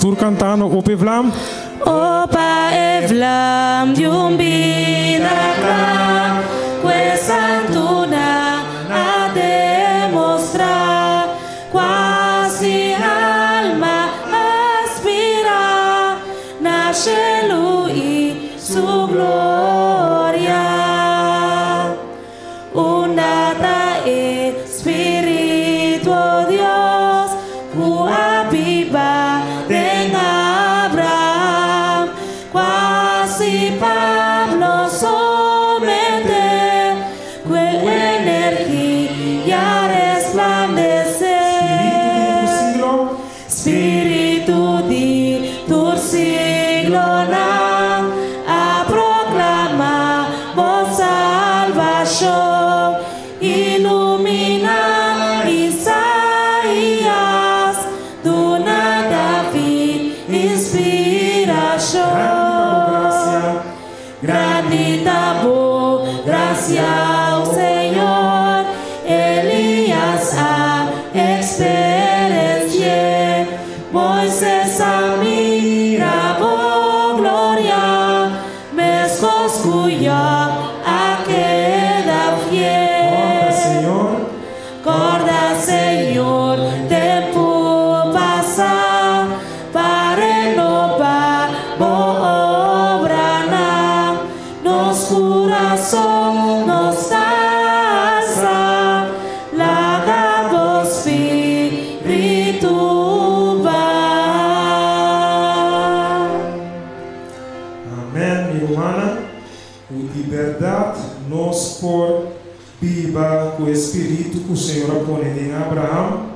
tur kantando Opa e Vlam. Opa e vlam di un bida kla ku e santunan a demostrá, kua si alma aspirá na shelu i su gloria. Unda ta e Spiritu, o Dios, ku a biba den Abraham, kua si Pablo someté, ku energia resplandesé. Spiritu di tur siglo. Spiritu di tur siglonan a proklamá bo salbashon, iluminá Isaías, duna David inspirashon. Grandi ta bo grasia. Grandi ta bo grasia, o Señor, Elías a eksperensi'é, Moises a mira bo gloria, meskos ku Job a keda Kòrda, fiel. Señor. Kòrda, Señor, tempu pasá, pa renobá bo obranan, nos kurason nos ta alsa, laga bo spiritu baha. Amèn, mi rumannan. Ku di bèrdat nos por biba ku e spiritu ku Señor a pone den Abraham,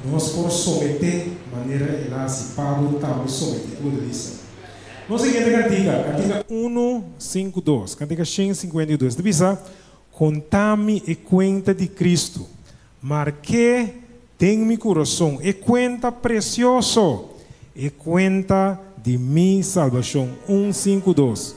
nos por someté manera el a hasi Pablo tambe someté. Ku bo ta bisa? Nos siguiente kantika, kantika unu, sinku, dos, kantika shen 52, ta bisa, Konta mi e kuenta di Kristu, mark'é den mi kurason, e kuenta presioso, e kuenta di mi salbashon. Un, sinku, dos.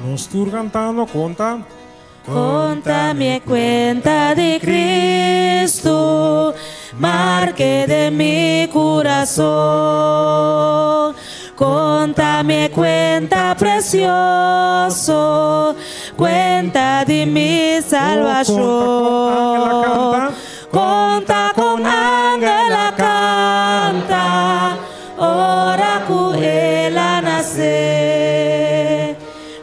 Nos tur kantando, konta. Konta mi e kuenta di Kristu, mark'é den mi kurason. Konta mi e kuenta presioso, kuenta di mi Oh, konta kon angel a salbashon. kanta. Konta kon angel a kanta, ora ku el a nase.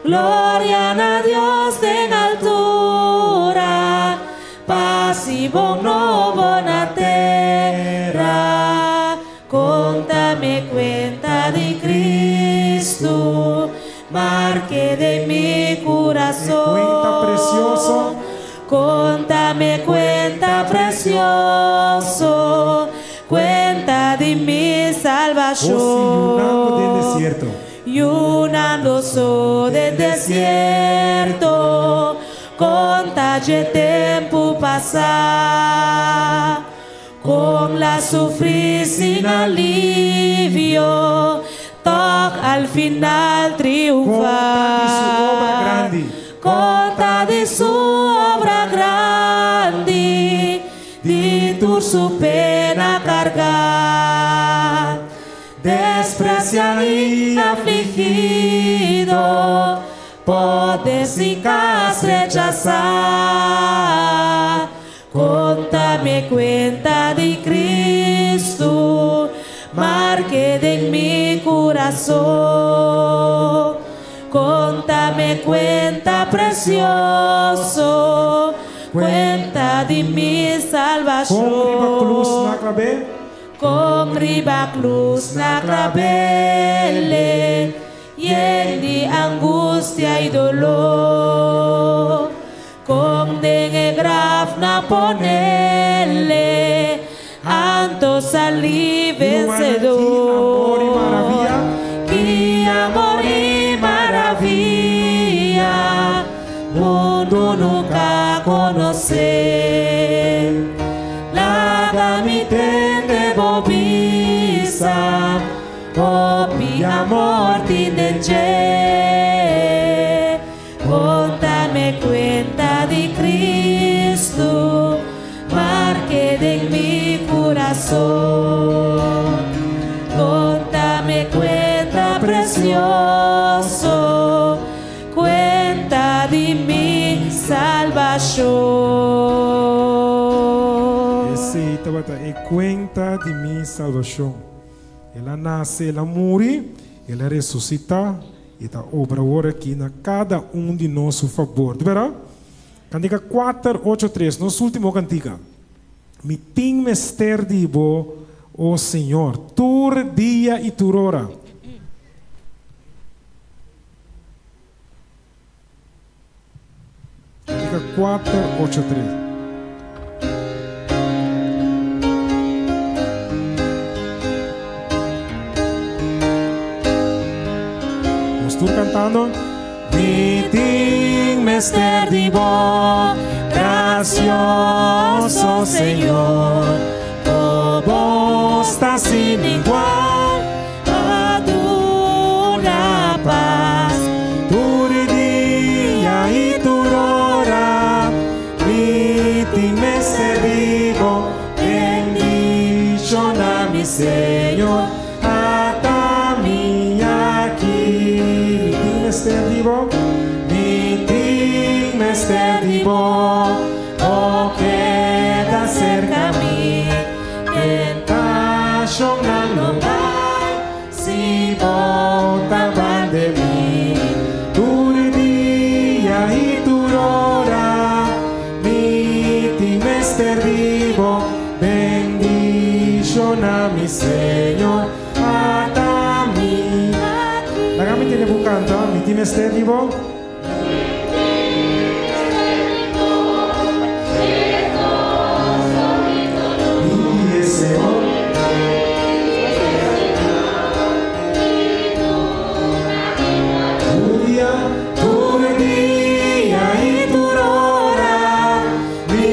Gloria na Dios den altura, pas i bon nobo na tera. Konta mi e kuenta di Kristu, mark'é den mi E kuenta presioso. kurason. Konta mi e kuenta presioso, kuenta di mi Oh, si yunando den salbashon. desierto. Yunando so den desierto, konta dje tempu pasá. Kon el a sufri sin alivio, tòg al final Konta di su obra triunfá. grandi. Konta di su obra grandi, di tur su pena kargá. Despresiá i afligido, poder sin kas rechasá. Konta mi e kuenta di Kristu, mark'é den mi kurason. Konta mi e kuenta presioso, kuenta di mi Kon riba krus salbashon. nan a klab'é. Kon riba krus nan a klab'é, yen di angustia i doló. Kon den e graf nan a pon'é, anto sali Mi rumannan, ki amor i vensedó. maravia. Ki amor i maravia, mundu nunka a konosé. Laga mi tende bo bisa, hopi amor tin den dje. Konta mi kuenta di Kristu, mark'é den mi kurason. Konta mi kuenta presioso, kuenta di mi salbashon. Esei tabata e kuenta di mi salbashon. El a nase, el a muri, el a resusitá i ta obra awor aki na kada un di nos su fabor. Di bèrdat? Kantika 483, nos último kantika. Mi tin mester di bo, o Señor, tur dia i tur ora. Kantika 483. Nos tur kantando. Mi tin mester di bo, gracioso Señor, bo bos ta sin igual, pa duna pas. Tur dia i tur ora, mi tin mester di bo, bendishoná mi Señor, ata mi aki. Mi tin mester di bo, Mi tin mester di bo, o keda serka mi, tentashonnan lo bai, si bo ta banda di mi. Tur dia i tur ora, mi tin mester di bo, bendishoná mi Señor, ata mi. Laga mi tende bo kanta, mi tin mester di bo. Mi Señor. Tur dia, Tur dia i tur ora, mi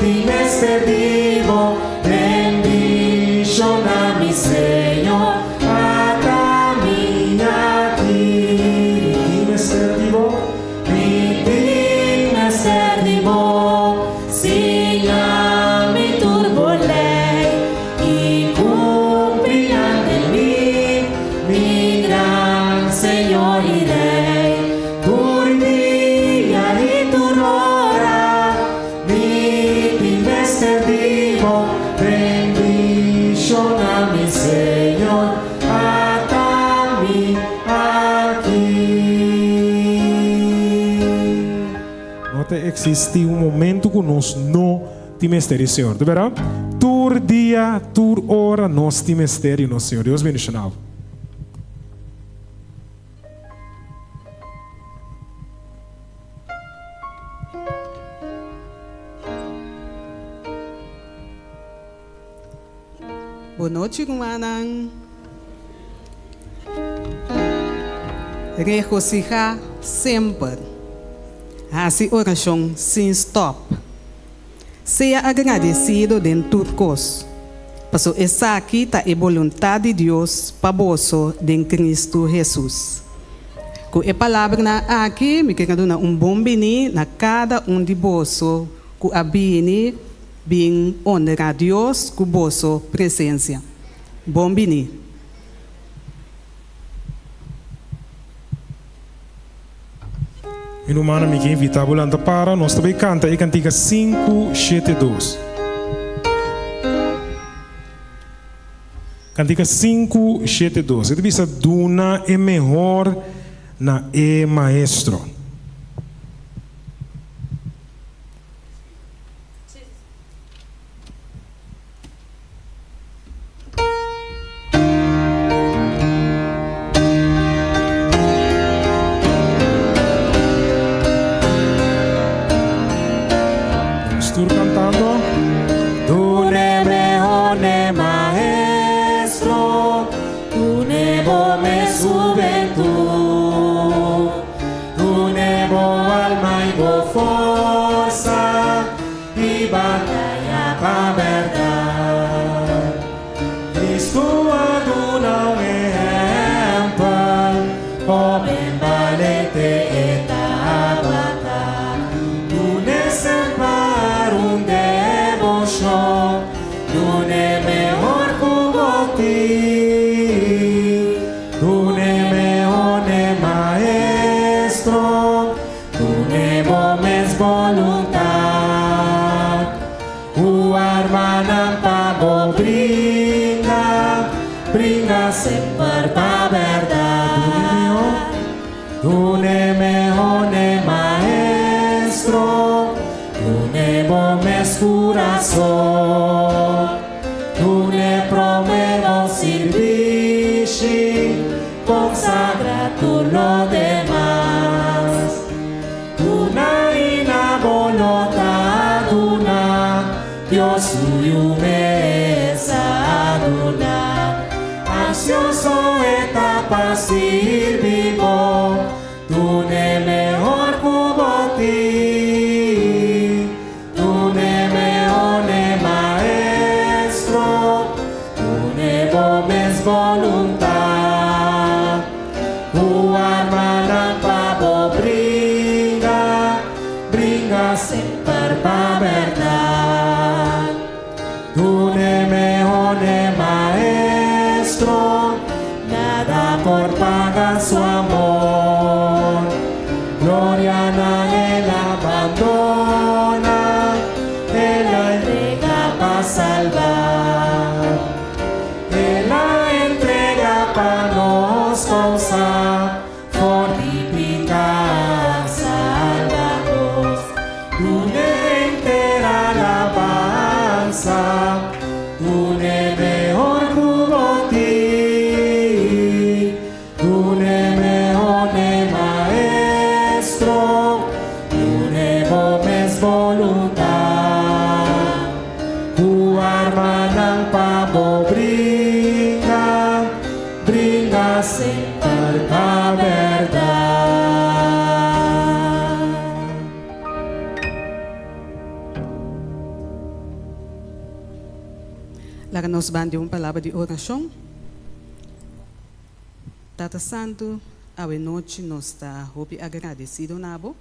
tin mester di bo, bendishoná mi Señor, ata mi aki. Mi tin mester di bo, Mi tin mester di bo, siña mi tur bo lei, i kumpli den mi, mi gran Señor i Rei. Tur dia i tur ora, mi tin mester di bo, bendishoná mi Señor, ata mi aki. No ta eksistí un momento ku nos no tin mester di Señor. Di bèrdat? Tur dia, tur ora nos tin mester di nos Señor. Dios bendishoná bo. Bon nochi, rumannan. Regosihá semper. Hasi orashon sin stòp. Sea agradesido den tur kos, paso esaki ta e boluntat di Dios pa boso den Kristu Hesus. Ku e palabranan aki mi ke duna un bon biní na kada un di boso ku a bini bin onra Dios ku boso presensia. Bon biní. Mi rumannan, mi ke invitá bo lanta para, nos ta bai kanta e kantika 572. Kantika 572. E ta bisa duna e mehor na e maestro. Nos tur kantando. Duna e mehor n'e maestro, duna bo mes hubentut. mes boluntat. Ku armanan pa bo bringa, bringa semper pa bèrdat. Dun'e mehó n'e Maestro, dun'e bo mes kurason. Dun'e promé bo sirbishi, konsagrá tur lo demas. Duna i na bo no ta duna, Dios su Yu mes a duna. Ansioso e ta pa sirbi bo, dun'e mehor ku bo tin. Dun'e mehor n'e Maestro, dun'e bo mes boluntat. Ku armanan pa bo bringa, bringa semper pa bèrdat. Dun'e mehor n'e Maestro, nada por paga su amor. Glorianan el a bandona, el a entrega pa salba. El a entrega pa nos kousa, for di piká salba nos. Dun'e henter alabansa, dun'e mehor ku bo tin. Dun'e mehor n'e Maestro, dun'e bo mes boluntat. Ku armanan pa bo bringa, bringa semper pa bèrdat. Laga nos ban den un palabra di orashon. Tata Santu, awe nochi nos ta hopi agradesido na bo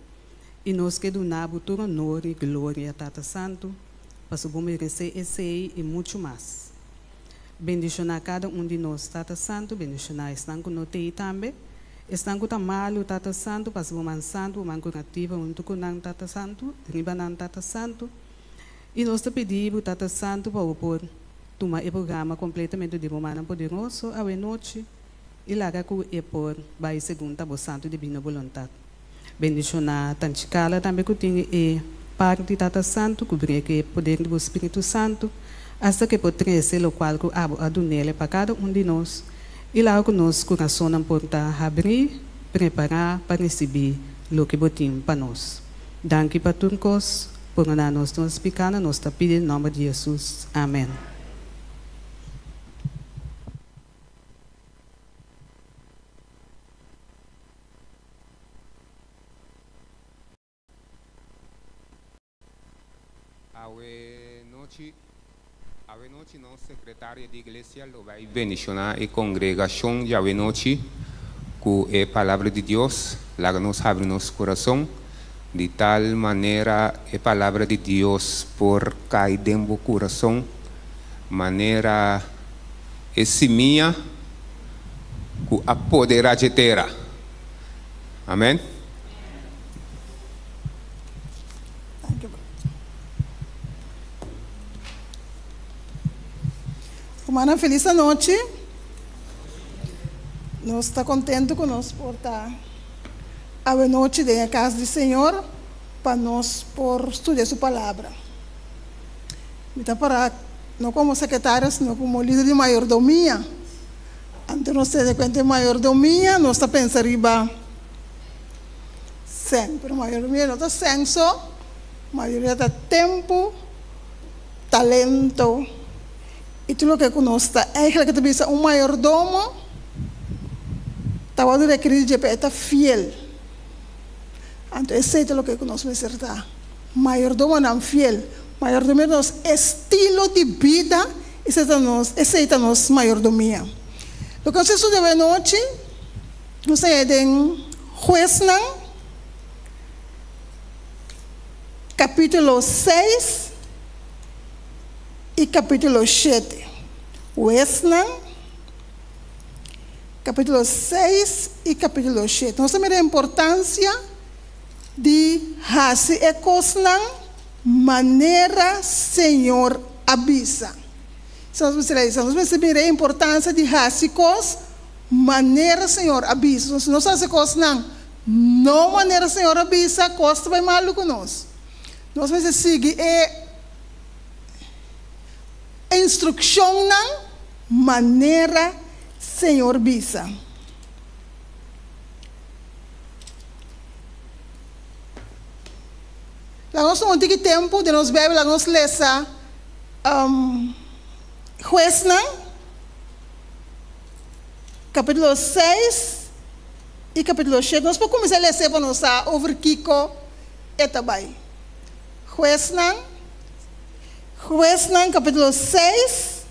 i nos ke duna bo tur honor i gloria, Tata Santu, pasobra bo meresé esei i muchu mas. Bendishoná kada un di nos, Tata Santu, bendishoná esnan ku no t'ei tambe, esnan ku ta malu, Tata Santu, pasa bo man santu, bo man kurativa huntu ku nan, Tata Santu, riba nan, Tata Santu. I nos ta pidi bo, Tata Santu, pa bo por tuma e programa kompletamente di bo mannan poderoso awe nochi i laga ku e por bai segun ta bo santu dibino boluntat. Bendishoná Tanchi Carla tambe ku tin e parti Tata Santu ku brie ku e poder di bo Spiritu Santu asta ku e por trese lokual ku abo a dunele pa kada un di nos i laga ku nos kurasonnan por ta habrí prepará pa risibí loke bo tin pa nos. Danki pa tur kos. Pordoná nos nos pikánan, nos ta pidi den nòmber di Hesus. Amèn. Awe nochi Awe nochi nos sekretario di iglesia lo bai bendishoná e kongregashon djawe nochi ku e Palabra di Dios. Laga nos habri nos kurason di tal manera e Palabra di Dios por kai den bo kurason manera e simia ku a poderá dje tera. Amen. Rumannan felis anochi. Nos ta kontentu ku nos por ta awenochi den e kas di Señor pa nos por studia Su Palabra. Mi ta para no komo sekretario sino komo lider di mayordomia. Anto nos tene kuenta e mayordomia nos ta pensa riba sèn, pero mayordomia no ta sèn so, mayoria ta tempu, talento i tur loke ku nos ta. Eigenlijk ta bisa un mayordomo ta wòrdu rekerí di dje pa e ta fiel. Anto esei ta loke ku nos mester ta, mayordomonan fiel. Mayordomia ta nos estilo di bida, esei ta nos, esei ta nos mayordomia. Loke nos a studia awe nochi, nos a haña den Huesnan kapítulo seis i kapítulo shete. Huesnan kapítulo seis i kapítulo shete. Nos ta mira e importansia. Di hasi e kosnan manera Señor a bisa. Si nos mester lei, nos mester mira e importansia di hasi kos manera Señor a bisa. Si nos hasi kosnan no manera Señor a bisa, kos ta bai malu ku nos. Nos mester sigui e instrukshonnan manera Señor bisa. Laga nos tuma un tiki tempu den nos Bijbel, laga nos lesa Huesnan, capítulo 6 y capítulo 7. Nos por cuminsa lesa pa nos sa over kico e ta bay. Huesnan, Huesnan capítulo 6,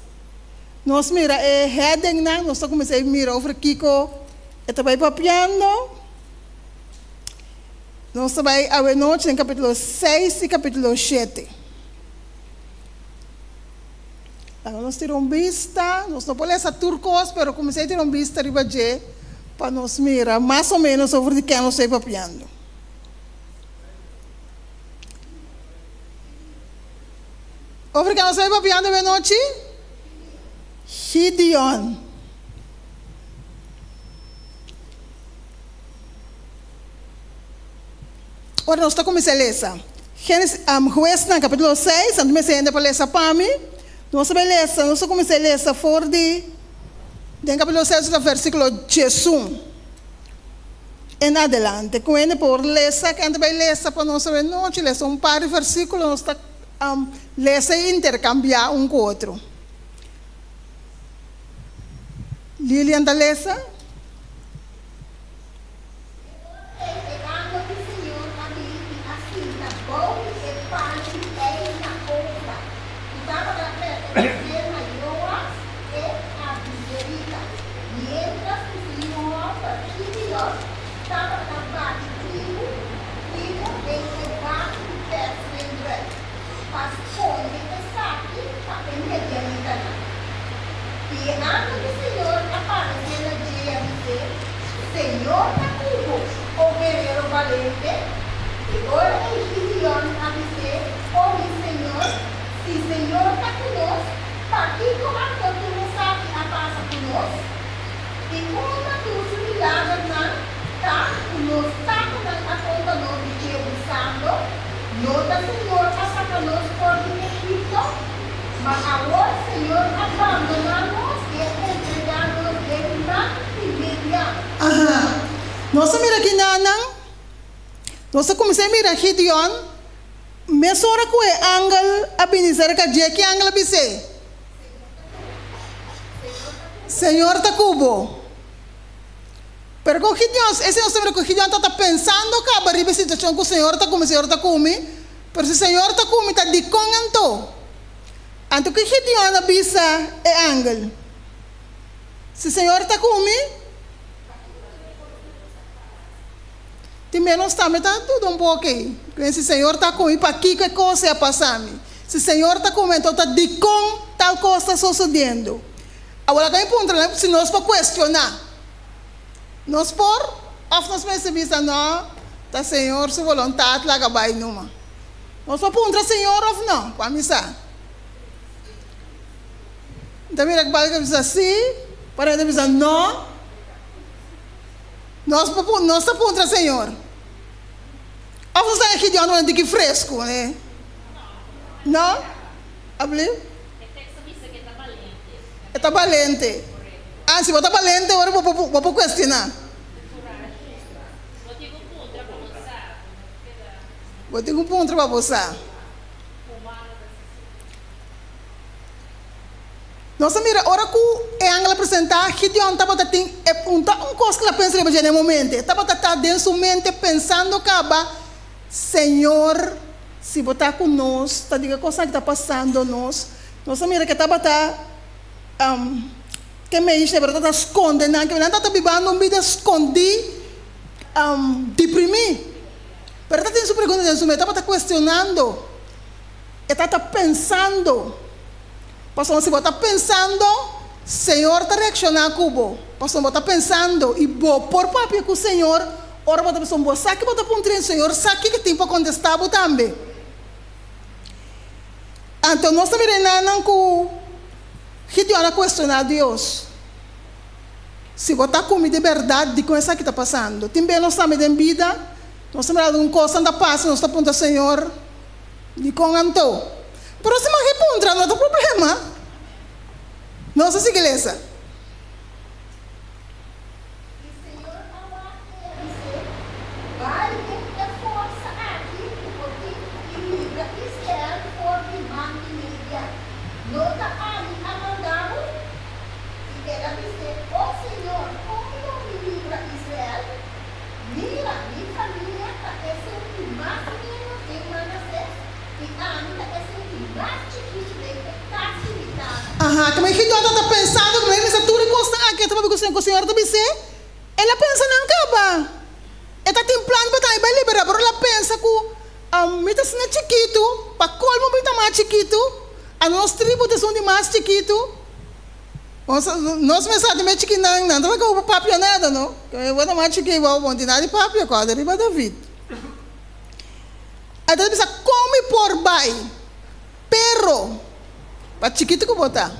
nos mira e headingnan, nos ta cuminsa mira over kico e ta bai papiando. Nos ta bai awenochi den capítulo 6 y capítulo 7. Laga nos tira un bista. Nos no por lesa tur cos, pero cuminsa tira un bista riba dje pa nos mira mas o menos over di ken nos ta papiando. Over ken nos ta papiando awenochi? Gideon. Ora nos ta kuminsá lesa Génesis, Huesnan kapítulo 6, anto mester hende pa lesa pa mi. Nos ta bai lesa, nos ta kuminsá lesa for di den kapítulo 6 ta versíkulo 11 en adelante. Ku hende por lesa, ken ta bai lesa pa nos awe nochi, lesa un par di versíkulo, nos ta lesa i interkambiá un ku otro. Lilian ta lesa. E ora ei e angel di Señor a bin i a sinta bou di e palu di ei na Ofra, ku tabata pertenesé na Joas e Abizerita, miéntras ku su yu hòmber Gideon tabata bati trigu trigu den e baki di pers wendrùif, pa skonde esaki pa e medianitanan. I e angel di Señor a paresé na dje i a bis'é, Señor ta ku bo, o guerero balente. E ora ei Gideon a bis'é, O mi Señor, si Señor ta ku nos, pakiko anto tur esaki a pasa ku nos? I unda tur su milagernan ta ku nos tatanan a konta nos di dje bisando, No ta Señor a saka nos for di Egipto? Ma awor Señor a bandoná nos i a entregá nos den man di Midian. Aha. Nos a mira kinanan. Nos a kuminsá mira Gideon mesora ku e angel a bini serka dje. Ki angel a bis'é? Señor ta ku bo. Pero kon Gideon, esei nos ta mira ku Gideon tabata pensando kaba riba e situashon ku Señor ta ku mi, Señor ta ku mi. Pero si Señor ta ku mi, ta dikon anto? Anto ki Gideon a bisa e angel? Si Señor ta ku mi, tin menos tambe ta duda un poco ei. Si Señor ta ku mi, pakiko e kos ei a pasa mi? Si Señor ta ku mi, anto ta dikon tal kos ta sosodiendo? Awor laga mi puntra nan si nos por cuestiona. Nos por of nos mester bisa no, ta Señor su voluntad laga bay numa. Nos por puntra Señor of no? Pa mi sa. Mi ta mira cu bal ta bisa si, pero hende ta bisa no. Nos por nos ta puntra Señor. Of nos ta den Gideon un tiki fresco, ne? No? Abli? E teksto bisa ku e ta balente. E ta balente. Ah, si bo ta balente ora bo por bo por kuestioná. Ku kurashi. Bo tin ku puntra pa bo sa. Bo no keda. Bo tin ku puntra pa bo sa. Humano ta sisi. Nos a mira ora ku e angel a presentá, Gideon tabata tin e punta un kos ku el a pensa riba dje na e momento. E tabata ta den su mente pensando kaba, Señor. Si bo ta ku nos, ta diga kosnan ki ta pasando nos. Nos a mira ke tabata ke meisje pero tabata skonde nan, ke nan tabata bibando un bida skondí, deprimí. Pero e ta tin su pregunta den su mente, e tabata kuestionando, e tabata pensando. Pasobra si bo ta pensando, Señor ta reakshoná ku bo. Pasobra bo ta pensando i bo por papia ku Señor. Ora bo ta bisa un bo sa ki bo ta puntra en Señor sa kiko tin pa kontestá bo tambe. Anto nos ta mira enanan ku Gideon a kuestioná Dios. Si bo ta ku mi di bèrdat, dikon esaki ta pasando? Tin bes nos tambe den bida, nos ta mira algun kosnan ta pasa, nos ta puntra Señor, dikon anto? Pero si maki puntra, no ta problema. Nos ta sigui lesa. I Señor a wak i a bis'é, Bai den e forsa aki ku bo tin i libra Israel for di man di Midian. No ta ami a manda bo? I el a bis'é, O Señor, kon lo mi libra Israel? Mira, mi famia ta esun di mas ménos den Manasés, i ami ta esun di mas chikitu den e kas di mi tata. Aha, kome Gideon tabata pensando ku lo e mester tur e kosnan aki e tabata ku Señor, ku Señor ta bis'é? El a pensa nan kaba. E ta tin plan pa tambe bai liberá, pero el a pensa ku mi ta asina chikitu, pa kolmo mi ta mas chikitu, a nos tribu ta esun di mas chikitu. Nos mester a tin e chikinan, nan tabata ku papia nada, no? Bo ta mas chiki, bo no tin nada di papia, kòrda riba David. E ta bisa, Kon mi por bai? Pero, pa chikitu ku bo ta,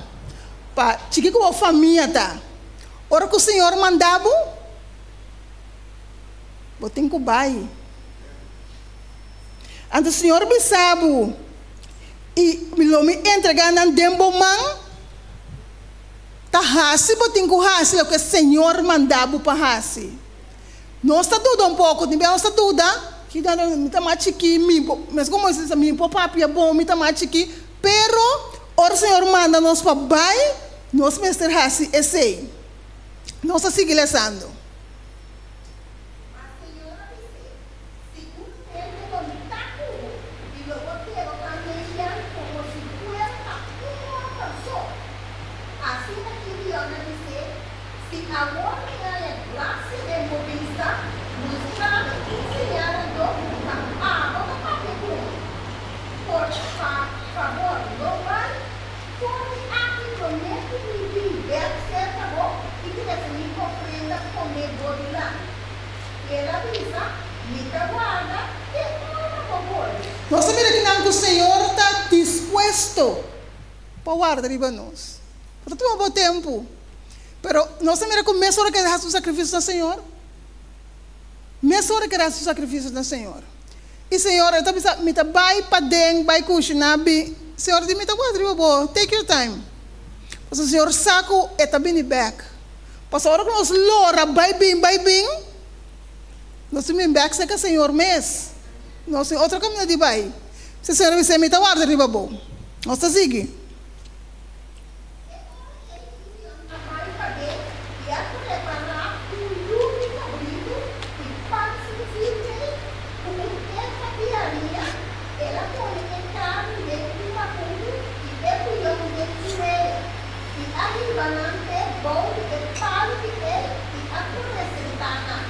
pa chiki ku bo famia ta, ora ku Señor manda bo, bo tin ku bai. Anto Señor bisa bo, I lo mi entregá nan den bo man, ta hasi bo tin ku hasi loke Señor manda bo pa hasi. Nos ta duda un poko, tin bia nos ta duda, mi ta mas chikí, mi por, meskos Moises a bisa, mi por papia bon, mi ta mas chikí, pero ora Señor manda nos pa bai, nos mester hasi esei. Nos ta sigui lesando. Ma Señor a bis'é, Siguramente lo mi ta ku bo, i lo bo derotá Midian komo si fuera ta un hòmber so. Asina Gideon a bis'é, Si awor mi haña grasia den bo bista, mustra mi un señal anto ku ta abo ta papia ku mi. Por fabor, no bai for di aki promé ku mi bin bèk serka bo i trese mi ofrenda komé bo dilanti. El a bisa, Mi ta warda te ora bo bolbe. Nos ta mira kinan ku Señor ta dispuesto pa warda riba nos. Bo ta tuma bo tempu, pero nos ta mira ku mesora ke hasi un sakrifisio na Señor, mesora ke hasi un sakrifisio na Señor. I Señor e ta bisa, Mi ta bai paden, bai kushiná, bin. Señor di, Mi ta warda riba bo, take your time. Pasobra Señor sa ku e ta bini bèk. Pasobra ora ku nos lora bai bin, bai bin, nos tin bin bèk serka Señor mes. Nos tin otro kaminda di bai. Si Señor a bisa, Mi ta warda riba bo. Nos ta sigui. E ora ei Gideon a bai paden i a prepará un yu di kabritu i pan sin zürtei ku un efa di haria. El a pone e karni den un makutu i e buyon den un wea. I a hiba nan p'e bou di e palu di ei i a presentá nan.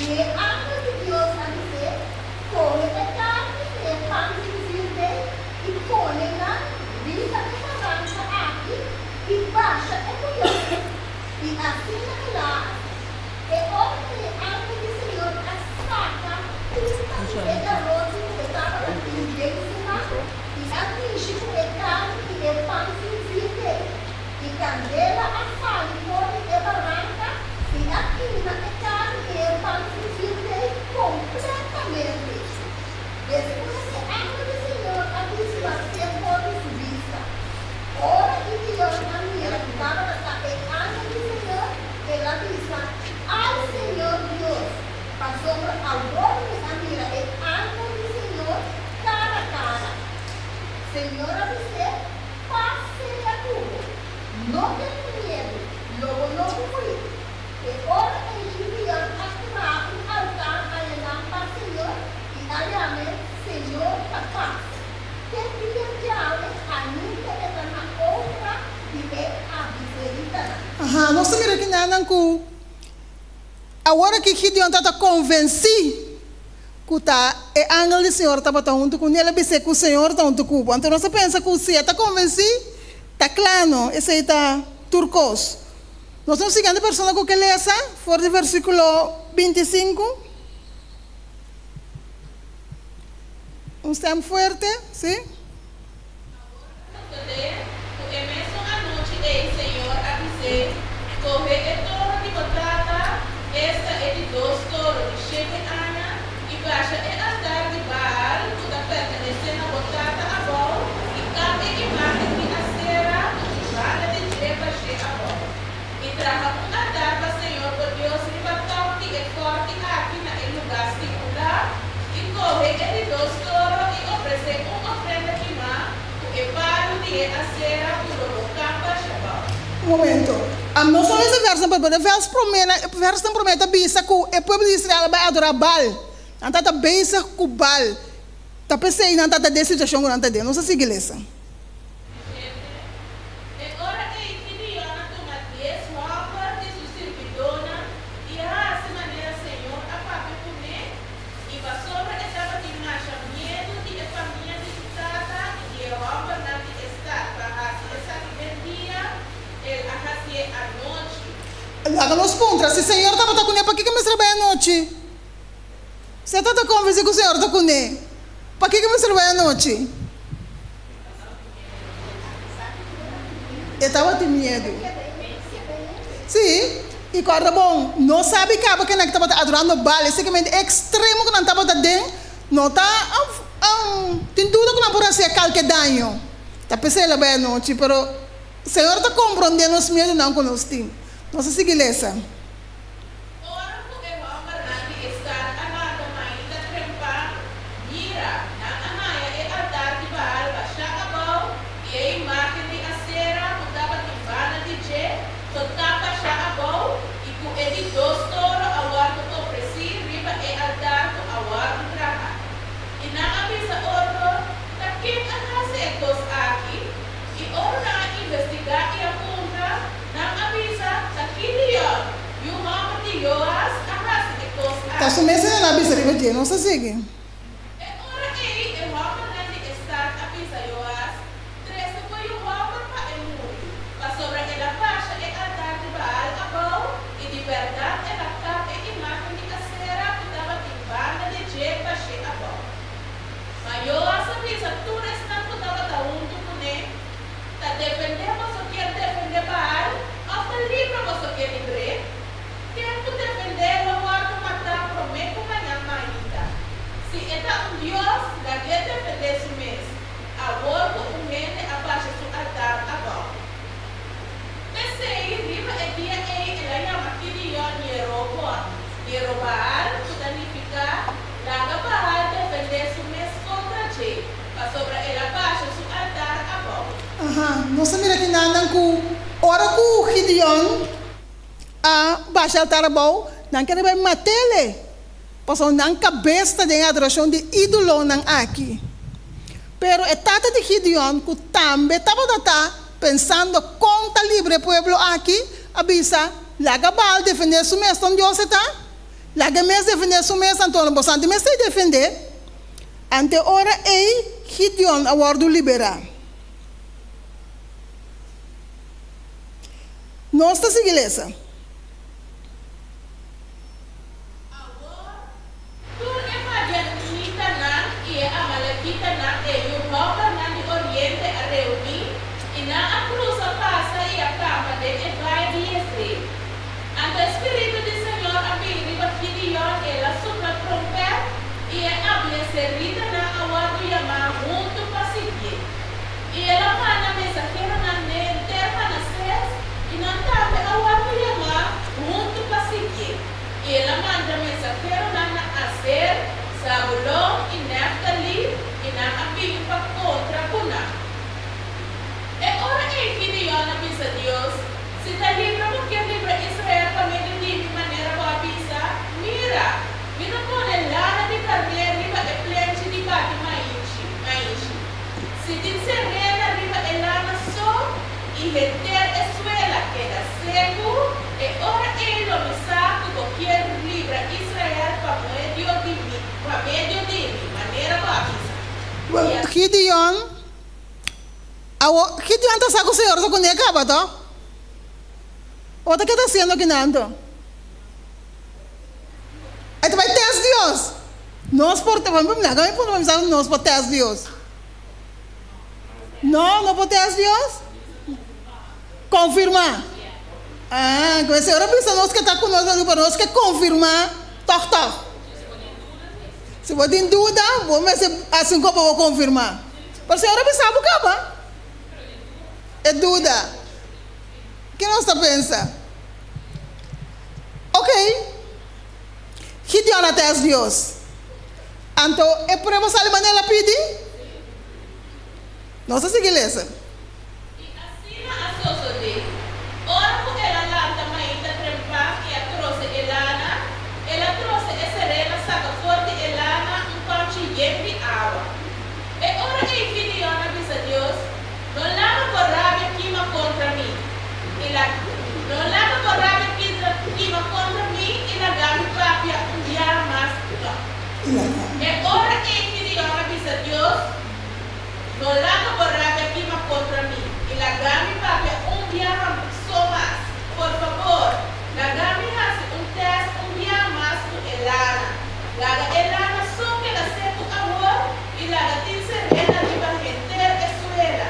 I e angel di Dios a bis'é, Kome e karni i e pan sin zürdei i pone nan riba e baranka aki i basha e buyon. I asina el a hasi. E ora ku e angel di Señor a saka punta di e garoti ku e tabata tin den su man, i a mishi ku e karni i e pan sin zürdei, i kandela a sali for di e baranka i a kima e karni i e pan sin zürdei kompletamente. Despues e angel di Señor a disparsé for di su bista. Ora Gideon a mira ku tabata ta e angel di Señor, el a bisa, Ai, Señor Dios, pasobra awor mi a mira e angel di Señor kara kara. Señor a bis'é, Pas sea ku bo. No tene miedu, lo bo no muri. E ora ei Gideon a traha un altar ayanan pa Señor i a yam'é Señor ta Pas. Te dia djawe ainda e ta na Ofra di e abiseritanan. Aha, nos ta mira kinanan ku awor aki Gideon tabata konvensí ku ta e angel di Señor tabata huntu ku el a bis'é ku Señor ta huntu ku bo. Anto nos ta pensa ku si e ta konvensí, ta kla no, esei ta tur kos. Nos ta un siguiente persona ku ke lesa for di versíkulo. 25. Un stèm fuerte, sí? Awor a sosodé ku e mesun anochi ei Señor a bis'é, Kohe e toro di bo tata, esta e di dos toro di shete aña, i basha e altar di Baal ku ta pertenesé na bo tata abou, i kap e imágen di Asera ku tin banda di dje bash'é abou. I traha un altar pa Señor bo Dios riba tòp di e fòrti aki na e lugá stipulá, i kohe e di dos toro i ofresé un ofrenda kimá ku e palu di e asera ku lo bo kap basha bou. Un momento. No solo ese verso, pero e vers promé, e versnan promé ta bisa ku e pueblo di Israel a bai adorá Baal. Nan tabata bezig ku Baal. Ta p'esei nan tabata den e situashon ku nan ta den. Nos a sigui lesa. Shete. E ora ei Gideon a tuma dies hòmber di su sirbidónan i a hasi manera Señor a papia kuné, i pasobra e tabatin masha miedu di e famia di su tata i di e hòmbernan di e stat pa hasi esaki den dia, el a hasié anochi. Laga nos puntra, Si Señor tabata kuné, pakiko mester a bai anochi? Si e tabata konvensí ku Señor ta kuné, pakiko mester bai anochi? E tabatin miedu. Sí, i kòrda bon, no sabi kaba kenan ku tabata adorando Baal, esei e ekstremo ku nan tabata den, no ta tin duda ku nan por hasié kalke daño. Ta p'esei el a bai anochi, pero Señor ta komprondé nos miedunan ku nos tin. Nos a sigui lesa. Ora ku e hòmbernan di e stat a lanta mainta trempan, mira, nan a haña e altar di Baal bashá abou i e imágen di Asera ku tabatin banda di dje totá bashá abou i ku e di dos toro a wòrdu ofresí riba e altar ku a wòrdu traha. I nan a bisa otro, Ta ken a hasi e kos aki? I ora nan a investigá i a puntra, Nan a bisa, Ta Gideon, yu hòmber di Joas, a hasi e kos Ta su aki. mes nan a bisa riba dje. Nos a sigui. E ora ei e hòmbernan di e stat a bisa Joas, Trese bo yu hòmber pa e muri, pasobra el a basha e altar di Baal abou, i di bèrdat el a kap e imágen di Asera ku tabatin banda di dje bash'é abou. Ma Joas a bisa tur esnan ku tabata huntu kuné, Ta defendé boso kier defendé Baal, òf ta libra boso kier libr'é? Ken ku defendé lo wòrdu matá promé ku mañan mainta. Si e ta un dios, lag'é defendé su mes, awor ku un hende a basha su altar abou. P'esei, riba e dia ei el a yama Gideon Yerobon, Yerobaal, ku ta nifiká, Laga Baal defendé su mes kontra dje. Pasobra el a basha su altar abou. Aha, nos a mira kinan ku ora ku Gideon a basha altar abou, nan kere bai mat'ele, pasobra nan kabes ta den e adorashon di ídolonan aki. Pero e tata di Gideon, ku tambe tabata ta pensando kon ta libra e pueblo aki, a bisa, Laga Baal defendé su mes, ta un dios e ta? Laga e mes defendé su mes, anto boso anti mester defendé. Ante ora ei Gideon a wòrdu liberá. Nos ta sigui lesa. Awor, tur e madianitanan i e amalekitanan e yu hòmbernan di oriente a reuní, i nan a krusa pasa i a kampa den e vaye di Jezreel. Anto e spiritu di Señor a bini riba Gideon, el a supla trompèt, i e abiezeritanan a wòrdu yamá huntu pa siguié. I el a manda mensaheronan n'e henter Manasés, i nan tambe a wòrdu yamá huntu pa siguié. I el a manda mensaheronan na Aser, Zabulon i Nèftalí, i nan a bini pa kontra ku nan. E ora ei Gideon a bisa Dios, Si ta libra bo kier libra Israel pa medio di mi manera bo a bisa, Mira, mi ta pone lana di karné riba e plenchi di bati maishi, maishi. Si tin serena riba e lana so i henter e suela keda seku, e ora ei lo mi sa ku bo kier libra Israel pa medio di mi, pa medio di mi, manera bo a bisa. I a. Gideon Awor, Gideon ta sa ku Señor ta kuné kaba, to? O ta ke ta hasiendo aki nan, to? Dios? Nos por, laga mi puntra pa mi nos por test Dios? No, no por test Dios? Konfirmá. Ah, ku e Señor a bisa nos ke ta ku nos, pero nos ke konfirmá tòg tòg. Si bo tin duda, bo mester hasi un kos pa bo konfirmá. Pero Señor a bisa bo kaba e duda. Ke nos ta pensa? Ok, Gideon a tèst Dios. Anto e prueba sali manera el a pidi? Nos ta sigui lesa. I asina a sosodé, ora ku el a lanta mainta trempan i a trose e lana, el a trose e serena saka for di e lana un kòmchi yen di awa. E ora ei Gideon a bisa Dios, No laga bo rabia kima kontra mi, i la No laga bo rabia kima kontra mi i laga mi papia un biaha mas tòg. E ora ei Gideon a bisa Dios, No laga bo rabia kima kontra mi i laga mi papia un biaha so mas. Por fabor, laga mi hasi un tèst un biaha mas ku e lana. Laga e lana so keda seku awor i laga tin serena riba henter e suela.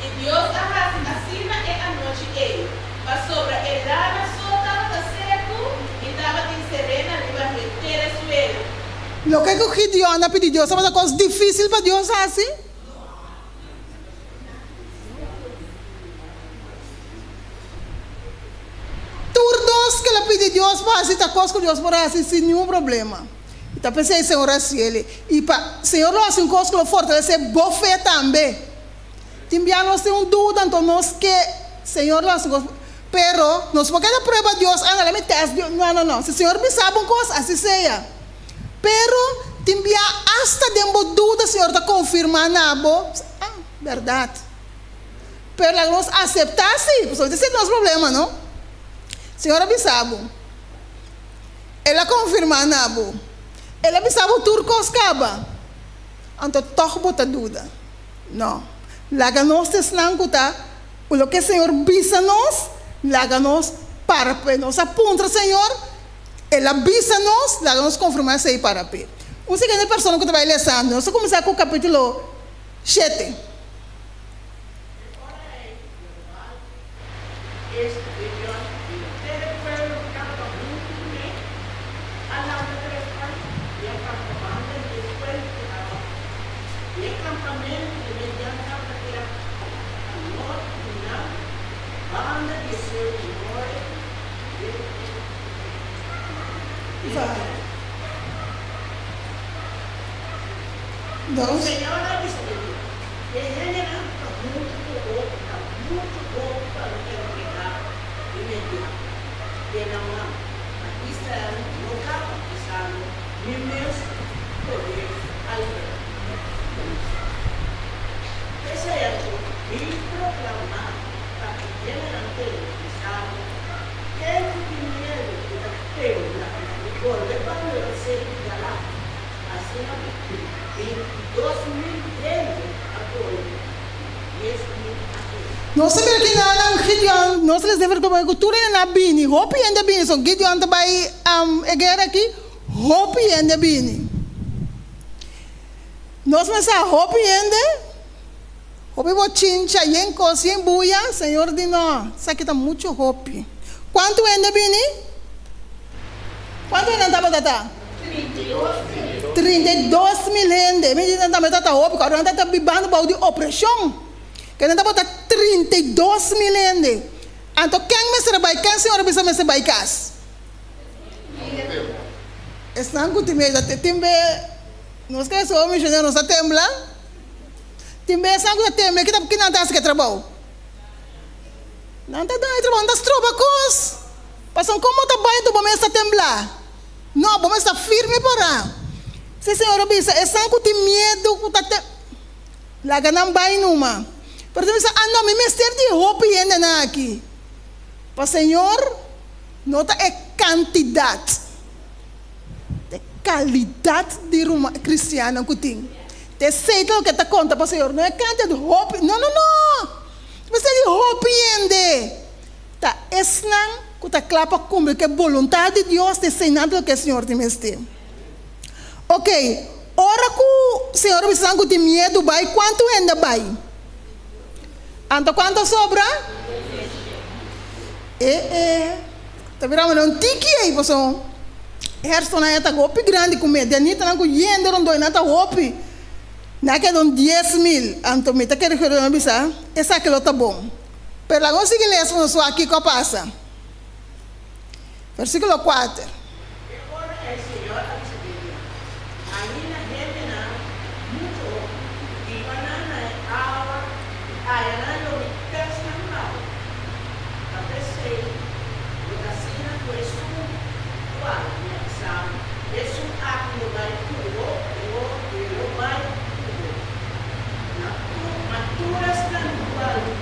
I Dios a hasi asina e anochi ei, pasobra e lana so tabata seku i tabatin serena riba henter e suela. Loke ku Gideon a pidi Dios tabata kos difísil pa Dios hasi? Tur dos ku el a pidi Dios pa hasi ta kos ku Dios por hasi sin niun problema. I ta p'esei Señor a hasi el. I pa Señor lo hasi un kos ku lo fortalesé bo fe tambe. Tin bia nos tin un duda, anto nos ke Señor lo hasi un kos. Pero nos por keda prueba Dios, anda la mi tèst Dios. No, no, no. Si Señor bisa bo un kos, asi sea. Pero tin bia asta den bo duda Señor ta konfirmá na bo, ah, bèrdat. Pero laga nos aseptá si, pasobra esei ta nos problema, no? Señor a bisa bo. El a konfirmá na bo. El a bisa bo tur kos kaba. Anto tòg bo ta duda. No. Laga nos ta esnan ku ta ku loke Señor bisa nos, laga nos para p'e. Nos a puntra Señor, El a bisa nos, laga nos konfirmá esei para p'e. Un siguiente persona ku ta bai lesando, nos ta kuminsá ku kapítulo shete. E ora ei Jerubal, esta Gideon, i henter e pueblo ku tabata huntu kuné, a lanta trempan i a kampa banda di e fuente di Harod. I e kampamentu di Midian tabata keda pa nort di nan, banda di e seu di More den e Vale. Dos. Señor a bisa Gideon, E hendenan ku ta huntu ku bo ta muchu hopi pa lo entregá di Midian den nan man, ma Israel no kaba bisando, Mi mes poder a libra nos. P'esei anto bin proklamá pa e hendenan tende, bisando, Ken ku tin miedu ku ta tembla i bolbe banda di seru di Galaad? Asina 22.000 hende a bolbe i 10.000 a keda. Nos ta mira kinanan Gideon, nos ta lesa den Vergobon ku tur hende a bini, hopi hende a bini, so Gideon ta bai e guera aki, hopi hende a bini. Nos mester sa hopi hende, hopi bochincha, yen kos, yen buya, Señor di no, esaki ta muchu hopi. Kuantu hende a bini? Kuantu hende nan tabata ta? 32.000 hende. Mi di nan tambe tabata hopi, kòrda nan tabata bibando bou di opreshon. Ke nan tabata 32.000 hende. Anto ken mester a bai? Ken Señor a bisa mester bai kas? Esnan ku tin miedu. Tin be nos ke so misionero nos ta tembla. Tin be esnan ku ta tembla kita kinan ta hasi ke trabou? Nan ta duna e trabou, nan ta stroba kos. Pasobra kon bo ta bai anto bo mes ta tembla? No, bo mes ta firme pará. Si Señor a bisa, esnan ku tin miedu ku ta tem, laga nan bai numa. Pero ta bisa, ah no, mi mester di hopi hendenan aki. Pa Señor no ta e kantidat, ta e kalidat di ruman kristiannan ku tin. Ta esei ta loke ta konta pa Señor, no e kantidat hopi, no, no, no! Mester di hopi hende. Ta esnan ku ta kla pa kumpli ku e boluntat di Dios ta esei nan ta loke e Señor tin mester. Ok, ora ku Señor a bisa nan ku tin miedu bai, kuantu hende a bai? Anto kuantu a sobra? E e ta bira manera un tiki ei, pasobra e herstonan ei ta hopi grandi ku medianitanan ku yende rondó ei nan ta hopi. Nan a keda un 10,000. Anto mi ta kere ku Gedeon a bisa, Esaki lo ta bon. Pero laga nos sigui lesa pa nos wak kiko a pasa. Versíkulo kuater. E ora ei Señor a bisa Gideon, Ainda hendenan muchu hopi, hiba nan na e awa i aya nan lo mi tèst nan pa bo. Ta p'esei lo ta asina ku esun kual mi a bisa bo, Esun aki lo bai ku bo, e lo bai ku bo. Na tur, ma tur esnan kual mi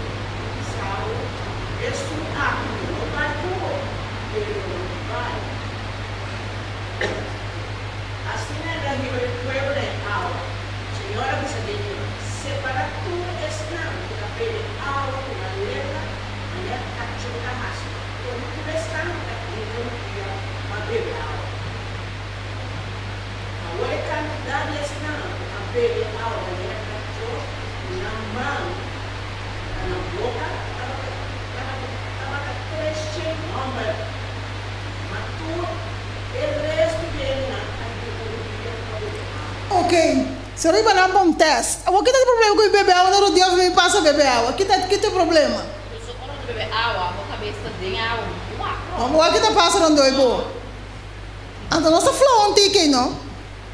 bisa bo, Esun aki lo no bai ku bo, e lo no bai. Asina el a hiba e pueblo na e awa. Señor a bisa Gideon, Separa tur esnan ku ta bebe awa ku nan lenga, manera kachó ta hasi, for di tur esnan ku ta hinka un pia pa bebe awa. Awor e kantidat di esnan ku a bebe awa manera kachó ku nan man na nan boka tabata tabata 300 hòmber, ma tur e restu di hendenan a hinka un pia pa bebe awa. Ok, si riba nan bon test. Awor kita e problema ku mi bebe awa na rodia of mi pasa bebe awa? Kita kita e problema? Pasobra ora bo ta bebe awa, bo kabes ta den awa, bo ta wak rònt. Bo wak kita pasa rònt doi bo. Anto nos ta flow un tiki no.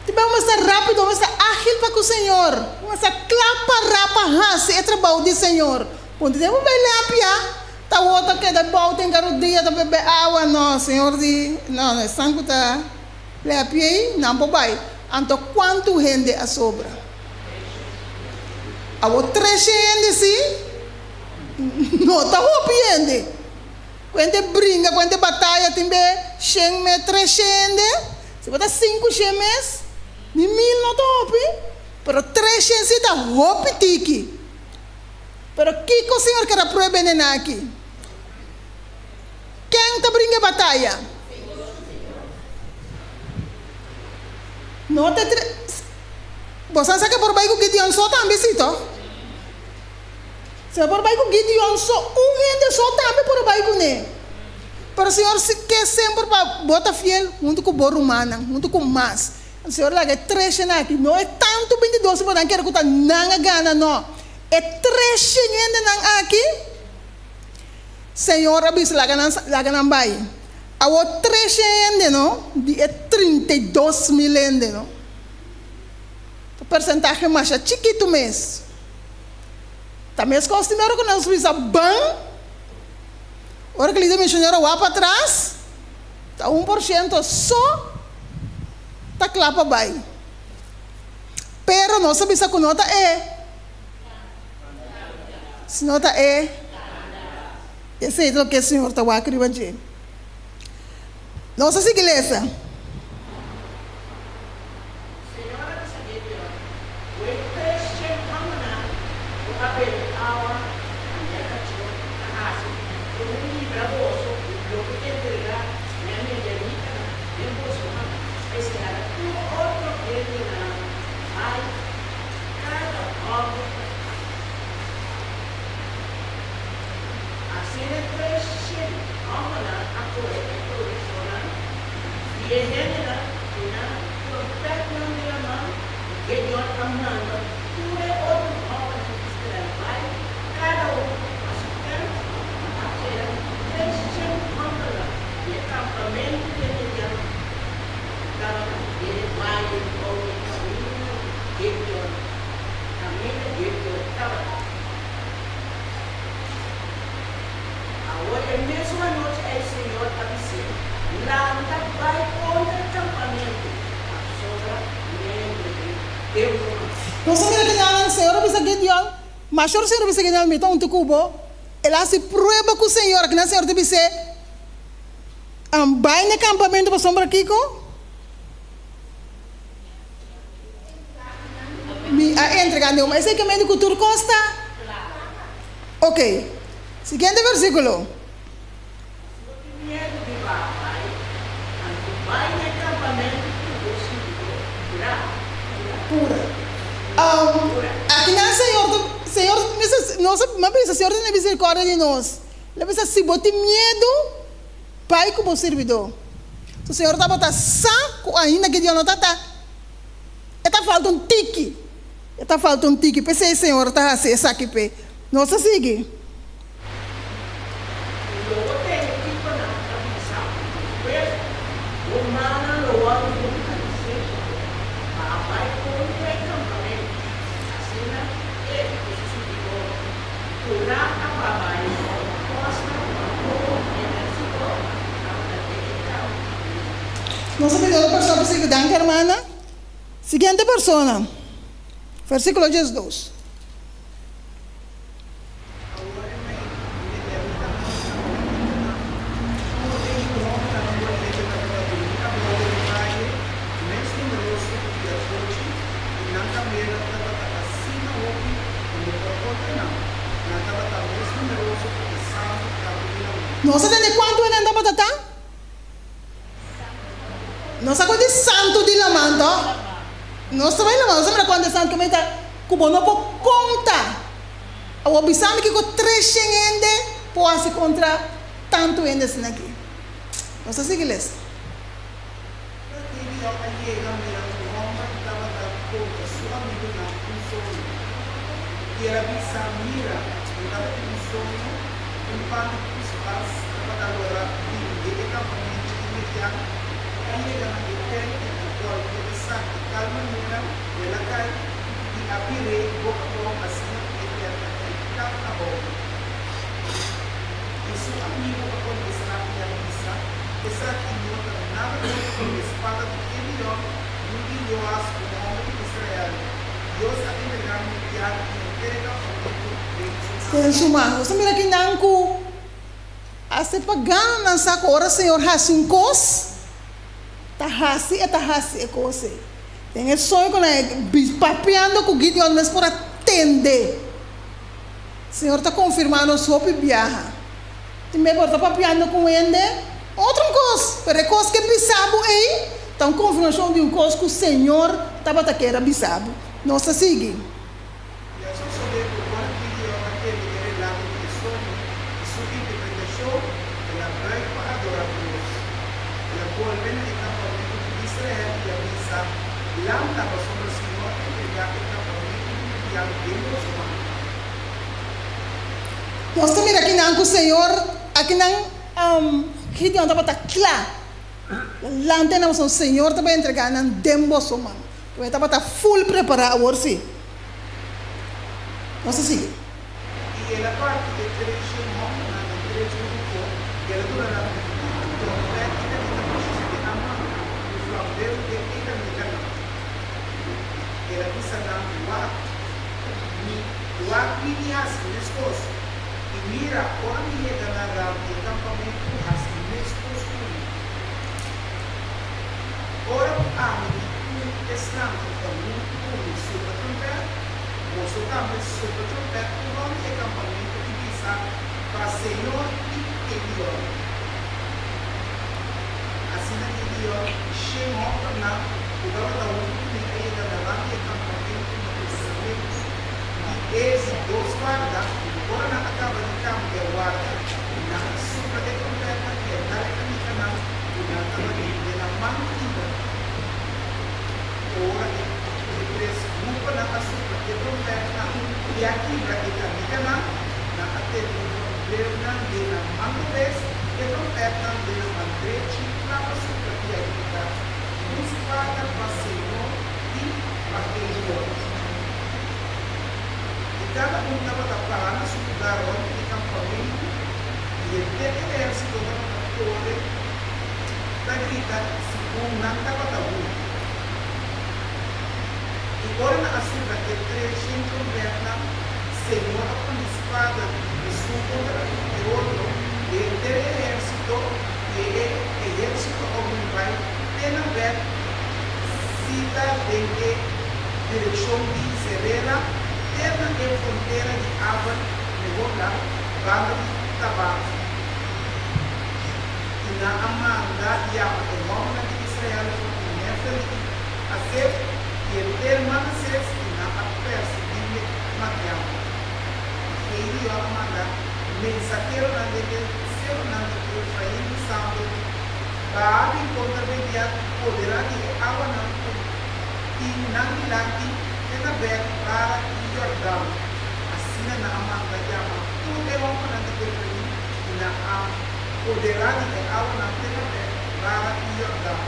Ti bo mester rápido, bo mester ágil pa ku Señor. Bo mester kla pará pa hasi e trabou di Señor. Punto den bo bai lepia, ta wou ta keda bou den karudia ta bebe awa. No, Señor di, no, no, esnan ku ta lepia ei, nan por bai. Anto kuantu hende a sobra? Awor treshe hende si? No ta hopi hende. Kuente bringa, kuente bataya tin be shen me tres shende, si bo ta sinku shen mes, ni mil no ta hopi, pero tres shen si ta hopi tiki. Pero kiko Señor ker a pruebe den aki? Ken ta bringa e bataya? No ta tre, boso a sa ke por bai ku Gideon so tambe si toh? Señor por bai ku Gideon so, un hende so tambe por a bai kuné. Pero Señor ke semper pa bo ta fiel huntu ku bo rumannan, huntu ku mas. Señor laga e treshen aki, no e tantu 22 ku bo nan kere ku ta nan a gana, no. E treshen hendenan aki, Señor a bisa laga nan laga nan bai. Awor treshen hende no, di e 32,000 hende no. Ta persentahe masha chikitu mes. Ta meskos tin ora ku nos bisa ban, ora ku lider misionero wak patras, ta 1% so ta kla pa bai. Pero nos a bisa ku no ta e, sino ta e. Esei ta loke e Señor ta wak riba dje. Nos a sigui lesa. Señor a bisa Gideon, Wei 300 hòmbernan ku a bebe awa manera kachó ta hasi, lo mi libra boso i lo mi entregá mi midianitanan den boso man. P'esei laga tur otro hendenan bai, kada hòmber pa su kas. Asina e 300 hòmbernan a kohe e provishonnan di e hendenan i nan trompètnan den nan man, i Gedeon a manda tur e otro hòmbernan di Israel bai, kada un pa su tènt, ma a keda 300 hòmbernan di e kampamentu di e midian ku tabata den e vaye bou di e kaminda di Gedeon, kaminda Gedeon tabata. Awor e mesun anochi ei Señor a bis'é, Lanta bai kontra e kampamentu, pasobra mi a entreg'é den bo man. Nos a mira kinan Señor a bisa Gideon, Mashor Señor a bisa Gideon, Mi ta huntu ku bo. El a hasi prueba ku Señor. Kinan Señor ta bis'é, Bai na e kampamentu pasobra kiko? Mi a entregá den bo man. Esei ke mende ku tur kos ta? Ok. Siguiente versíkulo. Si bo tin miedu di baha bai, anto bai na e kampamentu ku bo sirbidó Purá. Pura. Akinan Señor ta, Señor, nos a bisa, Señor tene misericordia di nos. El a bisa, si bo tin miedu, bai ku bo sirbidó. So Señor tabata sa ku ainda Gideon no ta ta, e ta falta un tiki. E ta falta un tiki, p'esei Señor ta hasi esaki p'e. Nos a sigui. I lo bo tende kiko nan ta bisa, despues bo mannan lo wòrdu duna lisensia pa a bai kontra e kampamentu. Asina e ku su sirbidónan purá a ba bai kòsta ku a poko ehérsito tabata den e kampamentu. Nos a pidi otro persona pa sigui. Danki, hermana. Siguiente persona. Versíkulo 12. Awor e mei di e levitanan i amalekitanan, tur e yu hòmbernan ku a lebe tabata drumi abou den e vaye, mes numeroso ku piachochi, i nan kamelnan tabata asina hopi ku no por konta nan. Nan tabata mes numeroso ku e santu kantu di laman. Nos a tende kuantu e nan tabata ta? Nos a di santu di laman tòg? Nos ta bai laman, nos a mira kuantu e santu ku ta ku bo no por konta. Awor bisa mi kiko 300 hende por hasi kontra tantu hende asina aki. Nos ta sigui lesa. Ora Gideon a yega mira un hòmber tabata konta su amigunan un soño. I el a bisa, Mira, mi tabatin un soño, un pan di kuspas tabata lora bin den e kampamentu di Midian i a yega na e tènt i a gòlpia esaki di tal manera ku el a kai i a bir'é boka abou asina ku e tènt a kai kap abou. I su amigu a kontestá i a bisa, Esaki no ta nada otro ku e spada di Gideon, yu di Joas, un hòmber di Israel. Dios a entregá Midian i henter e kampamentu den su man. Den su man. Nos ta mira kinan ku hasta e paganonan sa ku ora Señor hasi un kos, ta hasi e ta hasi e kos ei. Den e soño ku nan e papiando ku Gideon mes por a tende. Señor ta konfirmá nos hopi biaha. Tin bes bo ta papiando ku un hende otro un kos, pero e kos ke bisa bo ei ta un konfirmashon di un kos ku Señor tabata kier a bisa bo. Nos ta sigui. I a sosodé ku ora Gideon a tende e relato di e soño i su interpretashon, el a buig pa adorá Dios. El a bolbe na e kampamentu di Israel i a bisa, Lanta, pasobra Señor a entregá e kampamentu di Midian den boso man. Nos ta mira kinan ku Señor, akinan Gideon tabata kla. Lanta nan pasobra Señor ta bai entregá nan den boso man. Ku e tabata full prepará awor sí. Nos ta sigui. I el a parti e 300 hòmbernan den tres grupo, i el a duna nan tur tròmpèt i kanita bashí den nan man, i flambeu den e kanitanan. El a bisa nan, Wak mi, wak mi i hasi meskos. I mira, ora mi yega na rant di e kampamentu, hasi meskos ku mi. Ora ku ami i tur esnan ku ta huntu ku mi supla trompèt, boso tambe supla trompèt rònt di e kampamentu i bisa, Pa Señor i Gideon! Asina Gideon i shen hòmbernan ku tabata huntu ku mi a yega na rant di e kampamentu na pensamentu di e di dos warda, ora nan a kaba di kambia warda, nan a supla e trompètnan i a dal e kanikanan ku nan tabatin den nan man liber. Ora e e tres gruponan a supla e trompètnan i a kibra e kanikanan, nan a tene e flambeunan den nan man robes, e trompètnan den nan man drechi kla pa supla i a grita, Un spada pa Señor i pa Gideon! I kada un tabata pará na su lugá rònt di e kampamentu, i henter e ehérsito tabata kore ta grita segun nan tabata hui. I ora nan a supla e 300 trompètnan, Señor a pone spada di esun kontra e otro, i henter e ehérsito i e ehérsito a hui bai te na Bet Sita den e direkshon di Serera te na e frontera di Abel Mehola, banda di Tabat. I nan a manda yama e hòmbernan di Israel for di Nèftali i Aser i I henter Manases, i nan a persiguí Madian. I Gideon a manda mensaheronan den e serunan di Efraim bisando, Baha bin kontra Midian i poderá di e awanan ku tin nan dilanti te na Bèt Bara i Yordan. Asina nan a manda yama tur e hòmbernan di Efraim i nan a poderá di e awanan te na Bèt Bara i Yordan.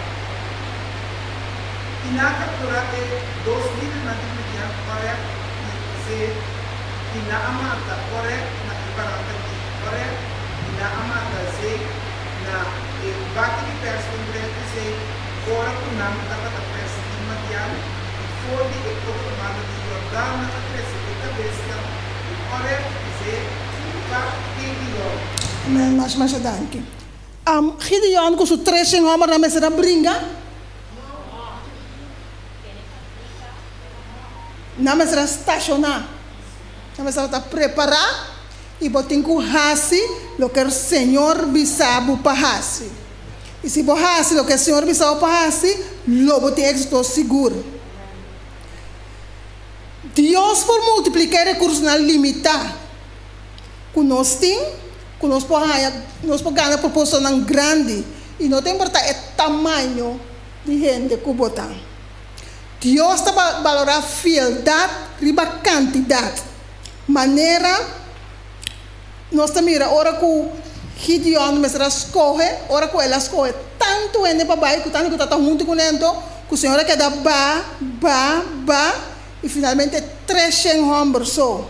I nan a kapturá e dos lidernan di Midian, Orèb i Zeeb, i nan a mata Orèb na e baranka di Orèb, i nan a mata Zeeb na e baki di pers den Brèd di Zeeb, ora ku nan tabata persiguí Madian, i for di e otro banda di Yordan nan a trese e kabesnan di Orèb i Zeeb pa Gideon. Amen, masha masha danki. Gideon ku su treshen hòmbernan mester a bringa? Nan mester a stashoná. Nan mester a ta prepará i bo tin ku hasi loke Señor bisa bo pa hasi. I si bo hasi loke Señor bisa bo pa hasi, lo bo tin éksito sigur. Dios por multipliká e rekursonan limitá ku nos tin, ku nos por haña, nos por gana propósitonan grandi i no ta importá e tamaño di hende ku bo ta. Dios ta balorá fieldat riba kantidat. Manera nos ta mira ora ku Gideon mester a skohe, ora ku el a skohe tantu hende pa bai ku tantu ku tabata huntu kuné anto ku Señor a keda ba, ba, ba i finalmente treshen hòmber so.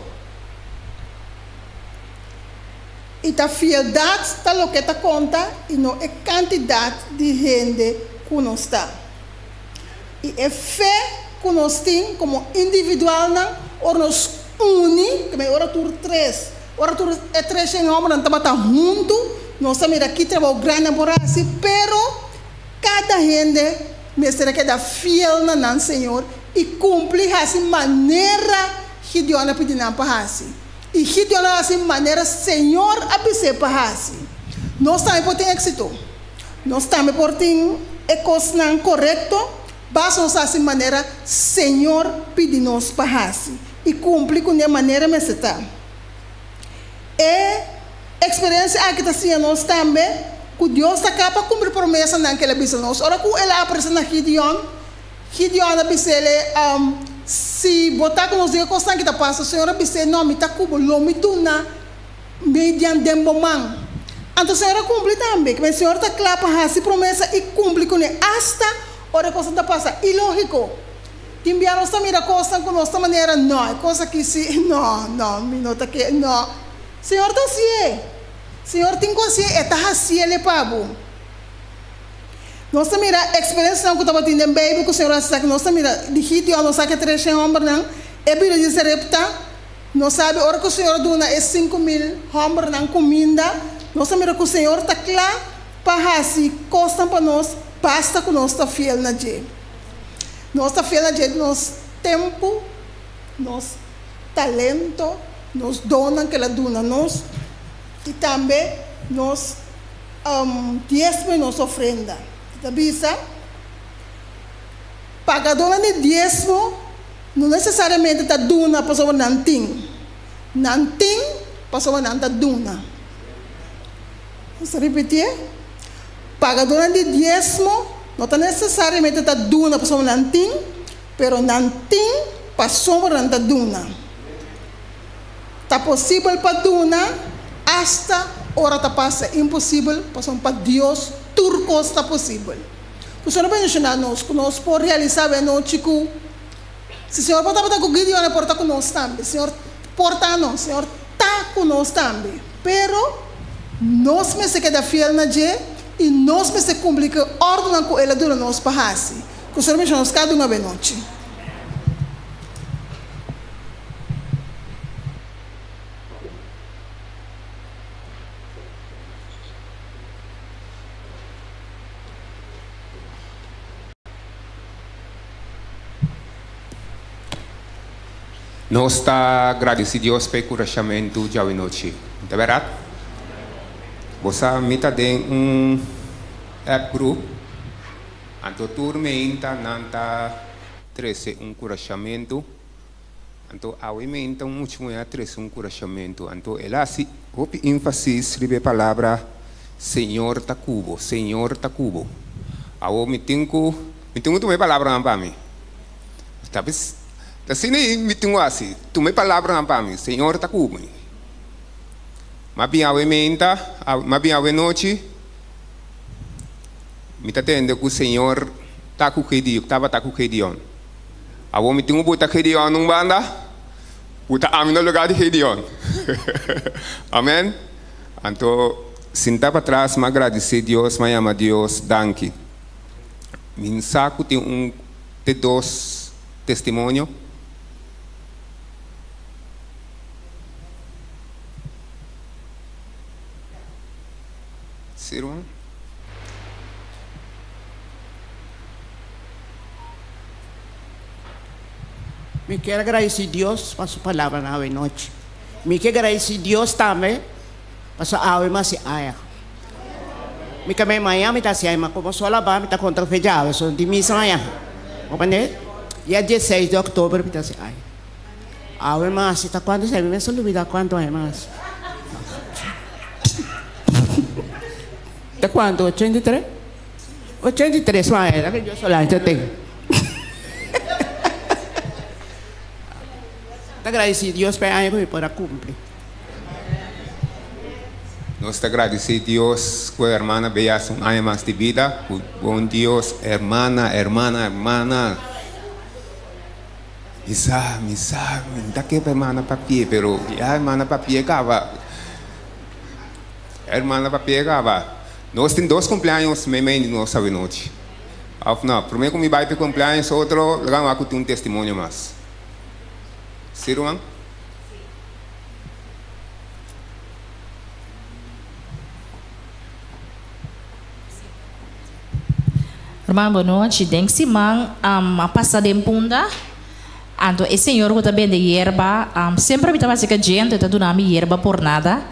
I ta fieldat ta loke ta konta i no e kantidat di hende ku nos ta. I e fe ku nos tin komo individualnan ora nos uni, ke ora tur tres, ora tur e treshen hòmbernan tabata huntu, nos ta mira ki trabou grandi nan por hasi, pero kada hende mester a keda fiel na nan Señor i kumpli hasi manera Gideon a pidi nan pa hasi. I Gideon a hasi manera Señor a bis'é pa hasi. Nos tambe por tin éksito. Nos tambe por tin e kosnan korekto, basta nos hasi manera Señor pidi nos pa hasi i kumpli kuné manera mester ta. E eksperensia aki ta siña nos tambe ku Dios ta kla pa kumpli promesanan ku El a bisa nos. Ora ku El a aparesé na Gideon, Gideon a bis'é, Si bo ta ku nos, diga kosnan ki ta pasa. Señor a bis'é, No, mi ta ku bo, lo mi duna Midian den bo man. Anto Señor a kumpli tambe. Kimen Señor ta kla pa hasi promesa i kumpli kuné, asta ora e kosnan ta pasa ilógiko. Tin bia nos ta mira kosnan ku nos ta manera, No, e kos aki si, no, no, mi no ta ke, no. Señor ta hasié. Señor tin ku hasié, e ta hasiel e pa bo. Nos ta mira eksperensianan ku tabatin den Beibel ku Señor a hasi esaki. Nos ta mira di Gideon, nos sa ku e treshen hòmbernan, e bira di Sarepta. Nos sabi ora ku Señor a duna e 5000 hòmbernan kuminda, nos ta mira ku Señor ta kla pa hasi kosnan pa nos, basta ku nos ta fiel na dje. Nos ta fiel na dje di nos tempu, nos talento, nos donnan ku el a duna nos i tambe nos diesmo i nos ofrenda. E ta bisa, Pagadónan di diesmo no nesesariamente ta duna pasobra nan tin. Nan tin pasobra nan ta duna. Nos ta ripitié, Pagadónan di diesmo no ta nesesariamente ta duna pasobra nan tin, pero nan tin pasobra nan ta duna. Ta posibel pa duna asta ora ta pasa imposibel, pasobra pa Dios tur kos ta posibel. Ku Señor a bendishoná nos ku nos por realisá awe anochi ku si Señor por tabata ku Gideon e por ta ku nos tambe. Señor por ta nos, Señor ta ku nos tambe. Pero nos mester keda fiel na dje i nos mester kumpli ku e òrdunan ku El a duna nos pa hasi. Ku Señor bendishoná nos kada un awe anochi. Nos ta gradisí Dios pa e kurashamentu djawe nochi. Ta bèrdat? Bo sa mi ta den un app group, anto tur meinta nan ta. trese un kurashamentu. Anto awe meinta un mucha muhé a trese un kurashamentu. Anto el a hasi hopi énfasis riba e palabra Señor ta ku bo, Señor ta ku bo. Awor mi tin ku mi tin ku tuma e palabranan pa mi. Ta bis ta asina ei mi tin ku hasi, tuma e palabranan pa mi, Señor ta ku mi. M'a bin awe meinta, m'a bin awe nochi, mi ta tende ku Señor ta ku Gedeon, tabata ku Gedeon. Awor mi tin ku buta Gedeon un banda, buta ami na lugar di Gedeon. Amen. Anto, sinta patras, m'a gradisé Dios, m'a yama Dios danki. Mi sa ku tin un te dos testimonio. Sí, ruman? Mi kier gradisí Dios pa su palabranan awe nochi. Mi ke gradisí Dios tambe pasobra awe mi hasi aya. Mi ka mei maña mi ta hasi aya, ma komo sol a ba mi ta kontra fecha awe, so di misa maña. Comprende? Dia dieseis di oktober mi ta hasi aya. Awe mi hasi ta kuantu esei? Mi mes a lubida kuantu aña mi hasi. Ta kuantu? 83? 83 aña, ta ke Dios solamente ten. Ta gradisí Dios pa e aña ku mi por a kumpli. Nos ta gradisí Dios ku e hermana Beyas un aña mas di bida. Ku bon Dios, hermana, hermana, hermana. Mi sa, mi sa, mi no ta ke pa hermana papia, pero ya hermana papia kaba. Hermana papia kaba. Nos tin dos kumpleaños meimei di nos awenochi. Of no, prome ku mi bai pa e kumpleaños otro, laga mi wak ku tin un testimonio mas. Si, ruman? Ruman, bo nochi. Den siman a pasa den Punda, anto e señor ku ta bende yerba, semper mi ta basa ku djente, e ta duna mi yerba por nada.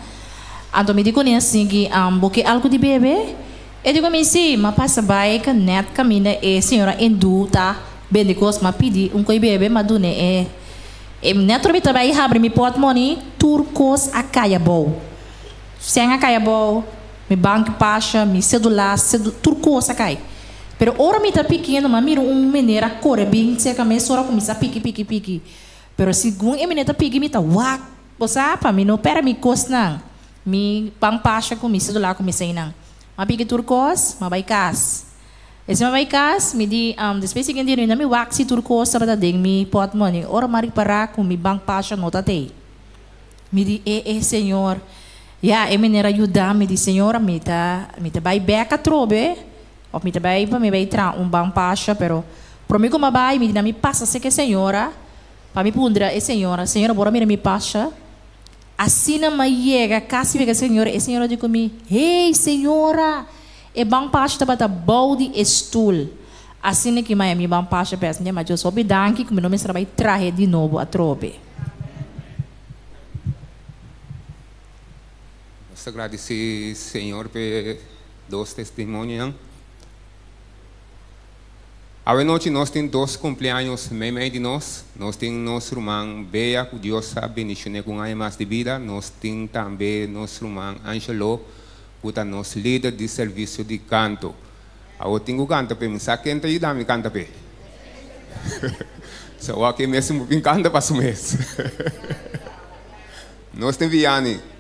Anto mi di kuné asin ki, Bo ke algu di bebe? E di ku mi, Si. M'a pasa bai ka nèt kaminda e señora hindú ta bende kos. M'a pidi un koi bebe, m'a dun'é e. E nèt ora mi ta bai habri mi pòtmòni, tur kos a kai abou. Sèn a kai abou, mi bank pasha, mi sedula, sedu, tur kos a kai. Pero ora mi ta pikiendo, m'a mira un mener a kore bin serka mi, mesora kuminsá piki, piki, piki. Pero segun e mener ta piki, mi ta wak. Bo sa, pa mi no pèrdè mi kosnan, mi pan pasha ku mi sedula ku mi seinan. M'a piki tur kos, m'a bai kas. Esei m'a bai kas, mi di, despues siguiente dia mi wak si tur kos tabata den mi pòtmòni. Ora m'a ripará ku mi bank pasha no ta tei. Mi di, E, e, Señor. Ya, e mener a yuda mi di, Señor, mi ta, mi ta bai bèk atrobe, òf mi ta bai pa mi bai traha un bank pasha, pero promé ku m'a bai, mi di na mi pasa seka e señora, Pa mi puntra e señora, Señora, bo a mira mi pasha? Asina m'a yega kasi pega e señora, e señora di ku mi, Hey, señora! E ban pasha tabata bou di e stul. Asina ki m'a mi ban pasha bes. Mi a Dios hopi danki ku mi no mester a bai trahe di nobo atrobe. Nos ta gradisí Señor p'e dos testimonionan. Awe nochi nos tin dos cumpleaños meimei di nos. Nos tin nos ruman Bea cu Dios a bendicione cu un aña mas di bida. Nos tin tambe nos ruman Angelo cu ta nos lider di servicio di canto. Awo tin cu canta p'e. Mi sa ken ta yuda mi canta p'e. So awor ke mes un bin canta pa su mes. Nos tin Vianney.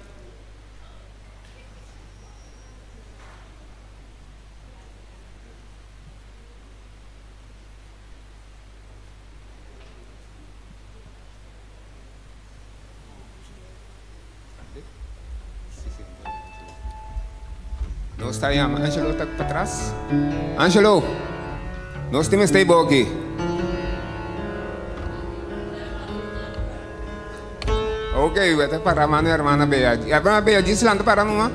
Nos ta yama Angelo ta patras. Angelo, nos tin mester bo aki. Ok, we ta para mano hermana Bea. Hermana Bea, djis lanta para numa.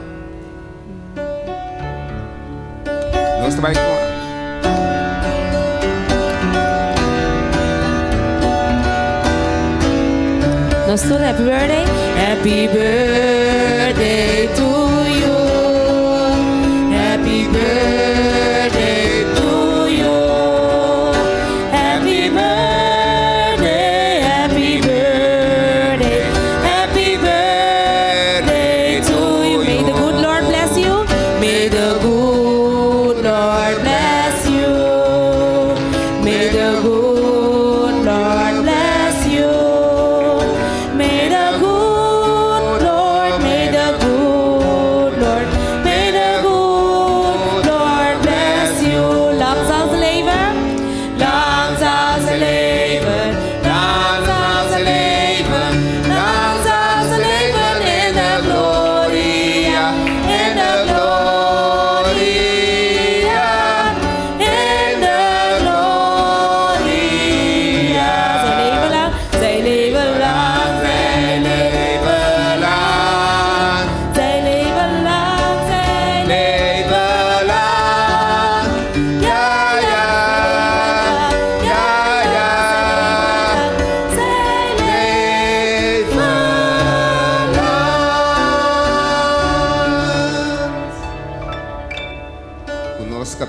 Nos ta bai ku. Nos tur happy birthday. Happy birthday to you. Happy birthday to you. Happy birthday.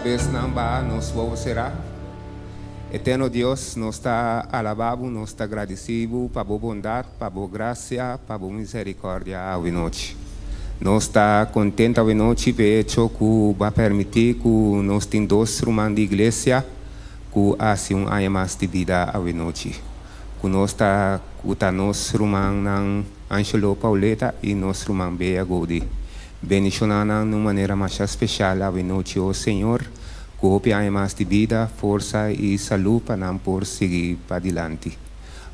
kabesnan bahá, nos wowo será. Eterno Dios, nos ta alabá Bo, nos ta gradisí Bo pa Bo bondat, pa Bo grasia, pa Bo miserikòrdia awenochi. Nos ta kontentu awenochi p'e echo ku Bo a permití ku nos tin dos ruman di iglesia ku a hasi un aña mas di bida awenochi. Ku nos ta ku ta nos rumannan Angelo Pauleta i nos ruman Bea Godi. Bendishoná nan n'un manera masha speshal awenochi, o Señor, ku hopi aña mas di bida, forsa i salú pa nan por sigui padilanti.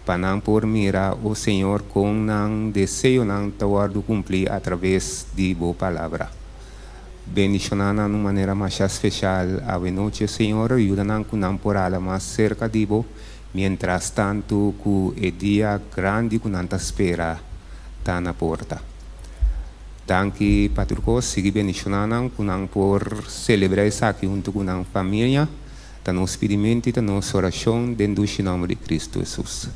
Pa nan por mira, o Señor, kon nan deseonan ta wòrdu kumplí atraves di Bo Palabra. Bendishoná nan n'un manera masha speshal awenochi, o Señor, yuda nan ku nan por hala mas serka di Bo, miéntras tantu ku e dia grandi ku nan ta spera ta na porta. Danki pa tur kos, sigui bendishoná nan ku nan por selebrá esaki huntu ku nan familia. Ta nos pidimentu i ta nos orashon den dushi nòmber di Kristu Hesus.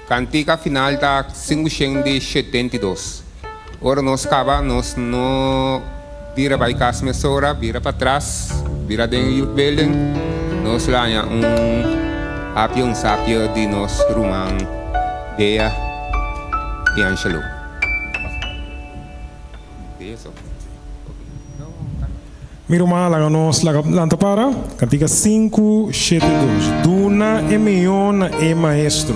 Kantika final ta 572. Ora nos kaba, nos no bira bai kas mesora, bira patras, bira den Youth Building, nos lo haña un hapia, un sapio di nos ruman Bea i Angelo. Mi ruman laga nos laga lanta para. Kantika sinku shete dos. Duna e mihó na e maestro.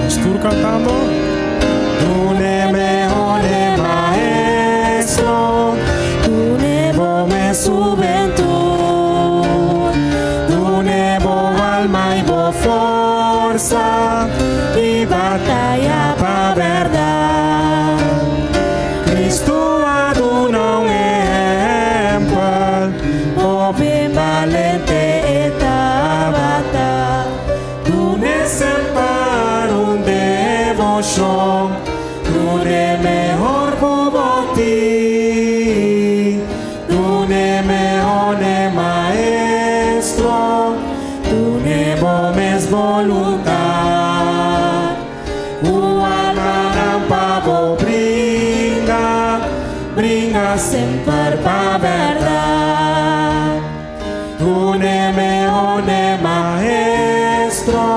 Nos tur kantando. Duna e mehó na e maestro. Duna bo mes hubentud, Dune bo alma i bo forsa i bataya pa bèrdat. Cristo a duna un ehèmpel, Hopi balente e tabata. Dune semper un devoshon, Dune mehor ku bo tin, Dune mehor n'e Maestro, Dune bo mes boluntat. Ku almanan pa bo bringa, Bringa semper pa bèrdat. Dune mehor n'e Maestro,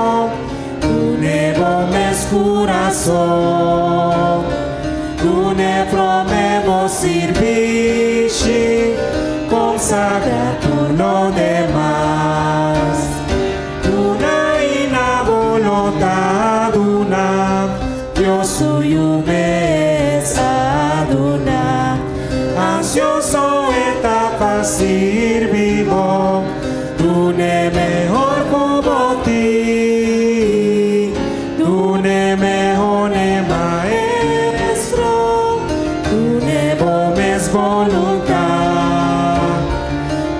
Dune bo mes kurason. Dune promé bo sirbishi, Konsagrá tur lo demas. Duna i na bo lo ta duna, Dios su Yu mes a duna. Ansioso e ta pa sirbi bo, Dun'e mehor ku bo tin, Dun'e mehor n'e Maestro, Dun'e bo mes boluntat.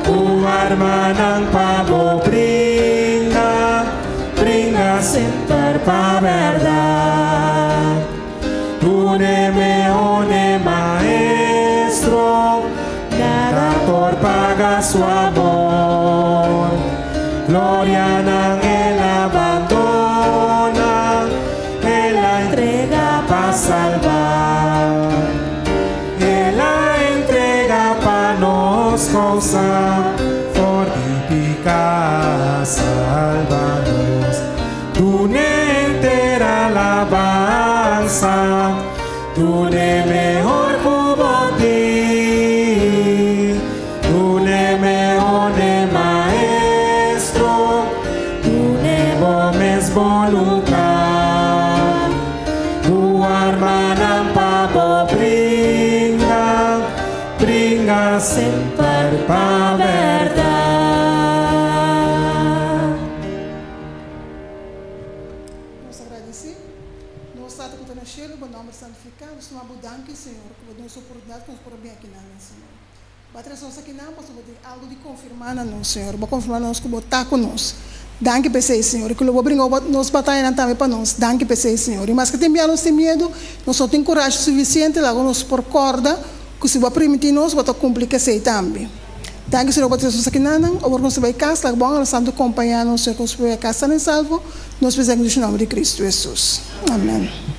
Ku armanan pa bo bringa, Bringa semper pa bèrdat. Dun'e mehor n'e Maestro, Nada por paga su amor. Glorianan el a bandona, el a entrega pa salba. El a entrega pa nos kousa, for di piká salba nos. Dun'e henter alabansa, dun'e mehor ku bo tin, dun'e mehor n'e Maestro, Dun'e bo mes boluntat. Ku armanan pa bo bringa, bringa semper pa bèrdat. Nos ta gradisí nos Tata ku ta na shelu, bo nòmber santifiká. Nos ta duna bo danki, Señor, ku bo duna nos oportunidat ku nos por a bin akinan, Señor. Bo a trese nos akinan pasobra bo tin algu di konfirmá na nos, Señor. Bo a konfirmá na nos ku bo ta ku nos. Danki p'esei, Señor. I ku lo bo bringa nos batayanan tambe pa nos. Danki p'esei, Señor. I maske tin bia nos tin miedu, nos no tin kurashi sufisiente, laga nos por kòrda ku si bo a primintí nos, bo ta kumpli ku esei tambe. Danki, Señor, pa trese nos akinanan. Awor ku nos ta bai kas, laga bo Angel Santu kompañá nos, Señor, ku nos por bai kas san i salvo. Nos p'esei ku den nòmber di Kristu Hesus. Amèn.